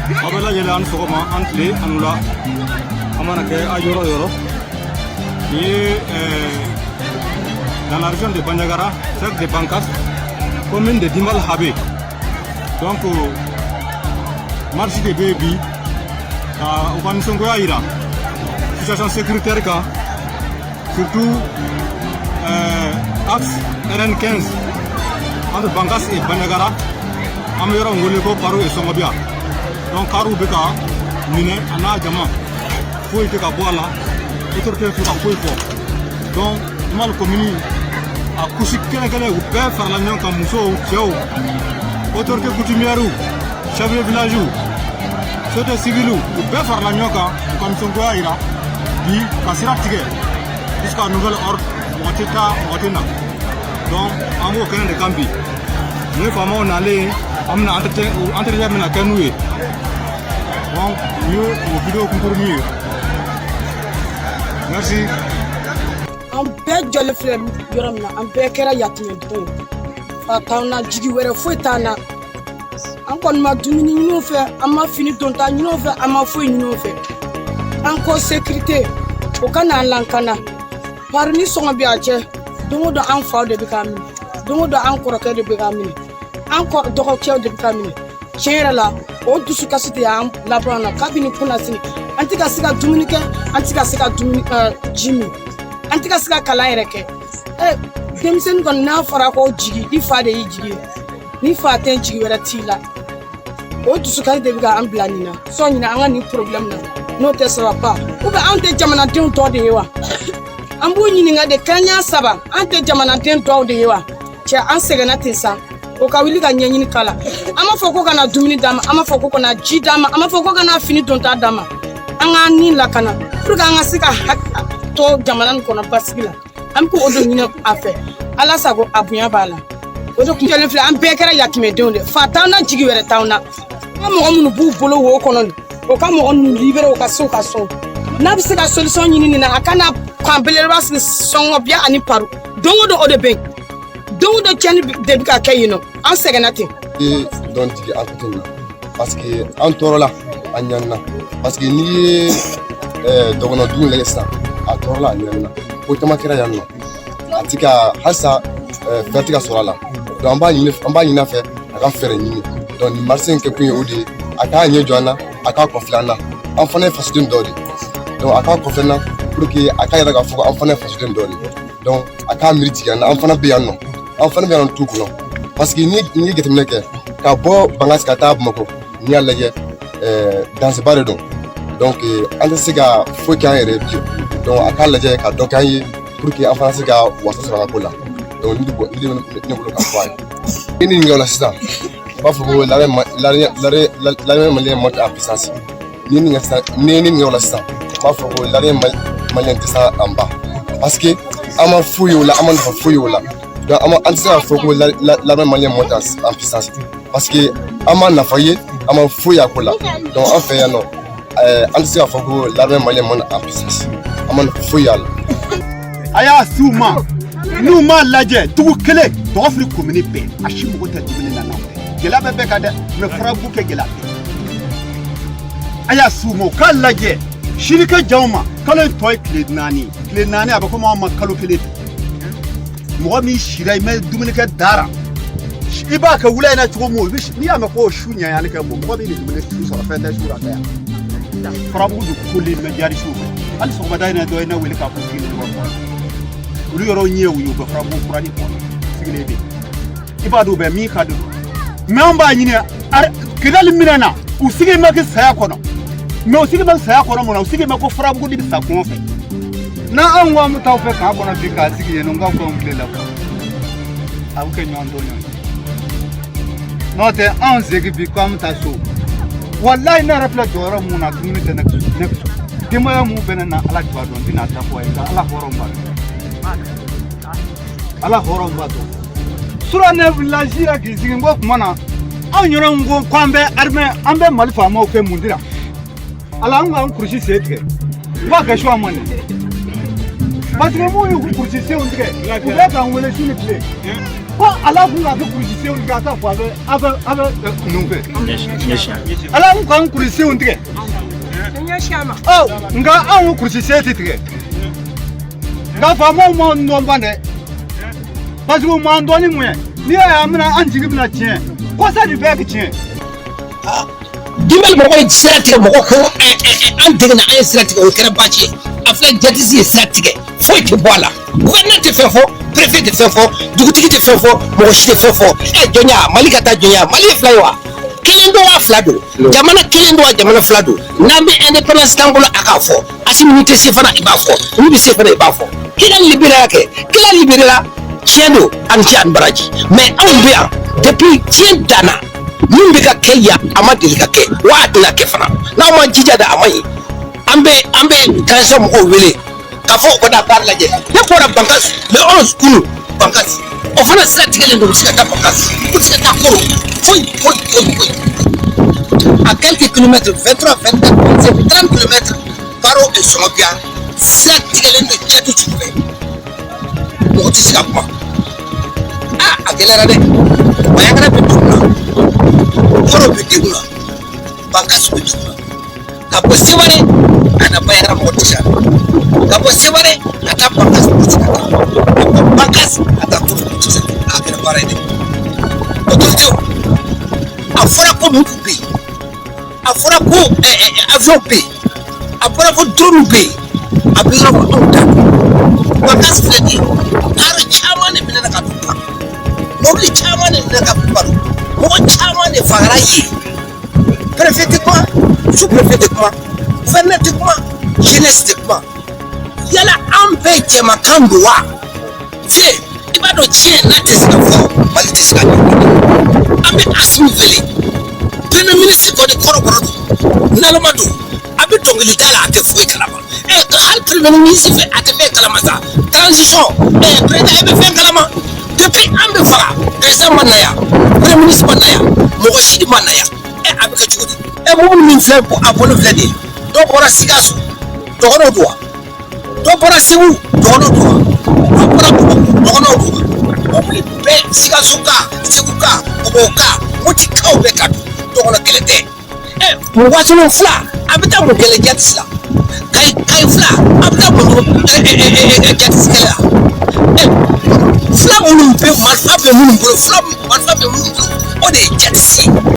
Aw bɛɛ lajɛlen, an sɔgɔma, an tile, an wula, an mana kɛ a yɔrɔ o yɔrɔ. Nin ye dans la région de Bandiagara, cercle de Bankass, commune de Dimbal Habé. Donc marche de bɛ yen bi ka u ka nisɔngoya yira situation sécuritaire kan, surtout axe RN15 entre Bankass et Bandiagara. An bɛ yɔrɔ min wele ko Paro et Sɔngɔbiya. Donc kariw bɛ ka minɛ a n'a jama, foyi tɛ ka bɔ a la, autorité tɛ ka foyi fɔ. Donc Dimbal commune a couche kelen kelen, u bɛɛ farala ɲɔgɔn kan, musow, cɛw, autorité coutumière, chef de village, société civile, u bɛɛ farala ɲɔgɔn kan u ka nisɔngoya yira bi ka sira tigɛ jusqu'à nouvel ordre. Mɔgɔ tɛ taa, mɔgɔ tɛ na. Donc an b'o kɛnɛ de kan bi. Nin ye faamaw nalen ye, an bɛna entretien bɛna kɛ n'u ye. Donc nin ye o vidéo kunkurunin ye. Merci. An bɛɛ jɔlen filɛ yɔrɔ min na, an bɛɛ kɛra yatimɛdenw ye. Fa t'an na, jigi wɛrɛ foyi t'an na. An kɔni ma dumuni ɲini u fɛ, an ma fini donta ɲini u fɛ, an ma foyi ɲini u fɛ. An ko sécurité o ka n'an lankana. Bari ni sɔngɔ bɛ a cɛ, don o don an faw de bɛ k'a minɛ, don o don an kɔrɔkɛ de bɛ k'a minɛ, an kɔrɔ dɔgɔkɛw de bɛ k'a minɛ. Tiɲɛ yɛrɛ la, o dusukasi de y'an laban na kabini kunasini. An tɛ ka se ka dumuni kɛ, an tɛ ka se ka dumuni ji min, an tɛ ka se ka kalan yɛrɛ kɛ. Ɛ, denmisɛnnin kɔni, n'a fɔra ko jigi, i fa de y'i jigi ye. Ni fa tɛ, jigi wɛrɛ t'i la. O dusukasi de bɛ ka an bila nin na sɔn ɲina an ka nin problème na. N'o tɛ, ça va pas. Ou bien anw tɛ jamanadenw tɔ de ye wa? An b'u ɲininka de kɛɲɛ saba, an tɛ jamanaden dɔw de ye wa? Cɛ, an sɛgɛnna ten sa. O ka wuli ka ɲɛɲini k'a la. An b'a fɔ ko ka na dumuni d'an ma, an b'a fɔ ko ka na ji d'an ma, an b'a fɔ ko ka na fini donta d'an ma. An k'an ni lakana pour que an ka se ka to jamana nin kɔnɔ basigi la. An bɛ k'o de ɲini a fɛ. Ala sago, a bonya b'a la. O de kun kɛlen filɛ, an bɛɛ kɛra yatimɛdenw de. Fa t'an na, jigi wɛrɛ t'an na. An ka mɔgɔ minnu b'u bolo wo kɔnɔ nin, o ka mɔgɔ ninnu libéré, o ka se u ka so. N'a bɛ se ka solution ɲini nin na, a kana kan belebeleba sigi Sɔngɔbiya ani Paro. Don o don, o de bɛ yen. Don o don, tiɲɛni de bɛ ka kɛ yen nɔ. An sɛgɛnna ten. Ye dɔn jigi an côté nin na, parce que an tɔɔrɔla, an ɲanina, parce que n'i ye dɔgɔnɔ dugu lajɛ sisan, a tɔɔrɔla, a ɲanina, ko caman kɛra yan nɔ. A ti ka halisa fɛn ti ka sɔrɔ a la. Donc an b'a ɲini a fɛ a ka fɛɛrɛ ɲini. Donc nin marche in kɛ kun ye o de ye, a k'a ɲɛ jɔ an na, a k'a kɔfilɛ an na. An fana ye fasoden dɔ de ye. Donc a k'a kɔfilɛ an na pour que a k'a yira k'a fɔ ko an fana ye fasoden dɔ de ye. Donc a k'a miiri jigin an na. An fana bɛ yan nɔ, an fana bɛ yan nɔ tu kɔnɔ, parce que n'i ye jateminɛ kɛ ka bɔ Bankasi ka taa Bamakɔ, n'i y'a lajɛ, danseba de don. Donc an tɛ se ka foyi kɛ an yɛrɛ ye bilen. Donc a k'a lajɛ ka dɔ k'an ye pour que an fana se ka wasa sɔrɔ an ka ko la. Donc ni de bɛ ne bolo ka fɔ a ye. I ni ɲininka o la sisan, u b'a fɔ ko l'armée malienne monte en puissance. Ni ɲininka sisan, ni ye ne ɲininka o la sisan, u b'a fɔ ko l'armée malienne descend en bas, parce que an ma foyi ye o la, an ma nafa foyi ye o la. Donc an tɛ se k'a fɔ ko l'armée malienne monte en puissance, parce que an ma nafa ye, an ma foyi y'a ko la. Donc an fɛ yan nɔ, an tɛ se k'a fɔ ko l'armée malienne monte en puissance, an ma nafa foyi y'a la. A y'a s'u ma, n'u m'a lajɛ dugu kelen Dɔgɔfili komini bɛɛ, a si mago tɛ dumuni na. N'anw tɛ, gɛlɛya bɛ bɛɛ kan dɛ, mɛ furabu kɛ gɛlɛya tɛ. A y'a s'u ma, u k'a lajɛ sini kɛ janw ma. Kalo in tɔ ye tile 4, tile 4, a bɛ komi anw ma kalo kelen di. Mɔgɔ min sira i ma dumuni kɛ dara, i b'a kɛ wula in na cogo min, n'i y'a mɛn ko su ɲaɲali kɛ bon, mɔgɔ min bɛ dumuni su sɔrɔ, fɛn tɛ su la tɛ yan. Furabugu de kolen bɛ jarisiw fɛ. Hali sɔgɔmada in na, dɔ ye ne wele k'a fɔ sigilen ɲɔgɔn kɔrɔ, olu yɔrɔ ɲɛ u ye, u bɛ furabugu kurani kɔnɔ sigilen bɛ yen. I b'a dɔn u bɛ min ka don, mɛ an b'a ɲini Kidali minɛ na. U sigilen bɛ kɛ saya kɔnɔ, mɛ u sigilen bɛ saya kɔnɔ mun na? U sigilen bɛ ko furabugu de bɛ sa kɔngɔ fɛ. N'anw ko an bɛ taa fɛ k'a kɔnɔ bi k'a sigi yen nɔ, n ka fɛnw tile la, a bɛ kɛ ɲɔgɔn dɔn ɲɔgɔn ye. N'o tɛ, anw segin bi ko an bɛ taa so, walayi, ne yɛrɛ filɛ jɔyɔrɔ mun na, dumuni tɛ ne ne denbaya mun bɛ ne na. Ala de b'a dɔn, n tɛna taa fɔ a ye, nka Ala hɔrɔn b'a dɔn, Ala hɔrɔn b'a dɔn. Sura ne wulila sira k'i sigi n ko kuma na, anw yɛrɛ ko k'an bɛ armée, an bɛ Mali faamaw fɛ mun dira ala an k'an kurusi sen tigɛ, n b'a kɛ suwa man nin, parce que mun y'u kurusi senw tigɛ, u bɛ k'an wele su ni tile. Ko ala kun ka kɛ kurusi senw tigɛ a t'a fɔ a bɛ ninnu fɛ. Ala kun k'an kurusi senw tigɛ. Ɔ nka anw kurusi sen tɛ tigɛ. Nka faamaw m'an dɔn ban dɛ. Parce que u m'an dɔn ni mun ye. N'i y'a ye an bɛna an jigi bɛna tiɲɛ. Kɔsa de bɛɛ bɛ tiɲɛ. Dimbali mɔgɔ ye sira tigɛ mɔgɔ ko an degena an ye sira tigɛ o kɛra baasi ye a filɛ jatisi ye sira tigɛ foyi tɛ bɔ a la gouverneur tɛ fɛn fɔ préfet tɛ fɛn fɔ dugutigi tɛ fɛn fɔ mɔgɔ si tɛ fɛn fɔ ɛ jɔnya mali ka taa jɔnya mali ye fila ye wa kelen don wa fila don jamana kelen don wa jamana fila don n'an bɛ indépendance t'an bolo a k'a fɔ Asimi n'i tɛ se fana i b'a fɔ n'u bɛ se fana i b'a fɔ k'i ka libéré kɛ k'i ka libéré la tiɲɛ don ani cɛ ani baraji mais anw bɛ yan depuis tiɲɛ danna min bɛ ka kɛ yan a ma deli ka kɛ wa a tɛna kɛ fana n'aw ma jija dɛ a ma ɲi an bɛ transition mɔgɔw wele k'a fɔ u ka taa baara lajɛ ne bɔra Bankas le 11 kunu Bankas o fana sira tigɛlen don u bɛ se ka taa Bankas u bɛ se ka taa Koro foyi foyi foyi foyi à quelques kilomètres, 23, 24, 25, 30 kilomètres, Paro et Songobia sira tigɛlen don jati fɛ mɔgɔ tɛ se ka kuma aa a gɛlɛyara dɛ Bandiagara bɛ dugu la Koro bɛ degun na Bankas bɛ dugu la ka bɔ Seware ka na Bandiagara mɔgɔ tɛ se ka bɔ Seware ka taa Bankas mɔgɔ tɛ se ka taa ka bɔ Bankas ka taa Koro mɔgɔ tɛ se ka taa a kɛra baara ye dɛ autorité a fɔra ko mun bɛ yen a fɔra ko avion bɛ yen a fɔra ko drone bɛ yen a bɛ yɔrɔ min anw t'a dɔn Bankas filɛ nin ye kari caman de minɛna ka don Paro mobili caman de minɛna ka don Paro mɔgɔ caman de fagara yen préfet tɛ kuma sous préfet tɛ kuma gouverneur tɛ kuma jeunesse tɛ kuma yala an bɛɛ jɛmakan don wa fiye i b'a dɔn tiɲɛ n'a tɛ se ka fɔ Mali tɛ se ka ɲɛ an bɛ Asimi wele premier ministre kɔni kɔrɔbɔrɔ don naloma don a bɛ dɔnkili da la a tɛ foyi kalama ɛ hali premier ministre fɛ a tɛ fɛn kalama sa transition ɛ président e bɛ fɛn kalama depuis an bɛ faga président ma na yan premier ministre ma na yan mɔgɔ si ma na yan ɛ a bɛ kɛ cogo di ɛ mobili min filɛ a bolo filɛ nin ye dɔ bɔra Sikaso dɔgɔnɔw don wa dɔ bɔra Segu dɔgɔnɔw don wa dɔ bɔra Bamakɔ dɔgɔnɔw don wa mobili bɛɛ Sikaso ka Segu ka Bamakɔ ka Motikaw bɛɛ ka don dɔgɔnɔ kelen tɛ ɛ wasolon fila a bɛ taa mun kɛlɛ jatisi la kayi kayi fila a bɛ taa mun ɛ ɛ ɛ ɛ jatisi kɛlɛ la ɛ fila minnu bɛ marifa bɛ minnu bolo fila marifa bɛ minnu bolo o de ye jatisi ye.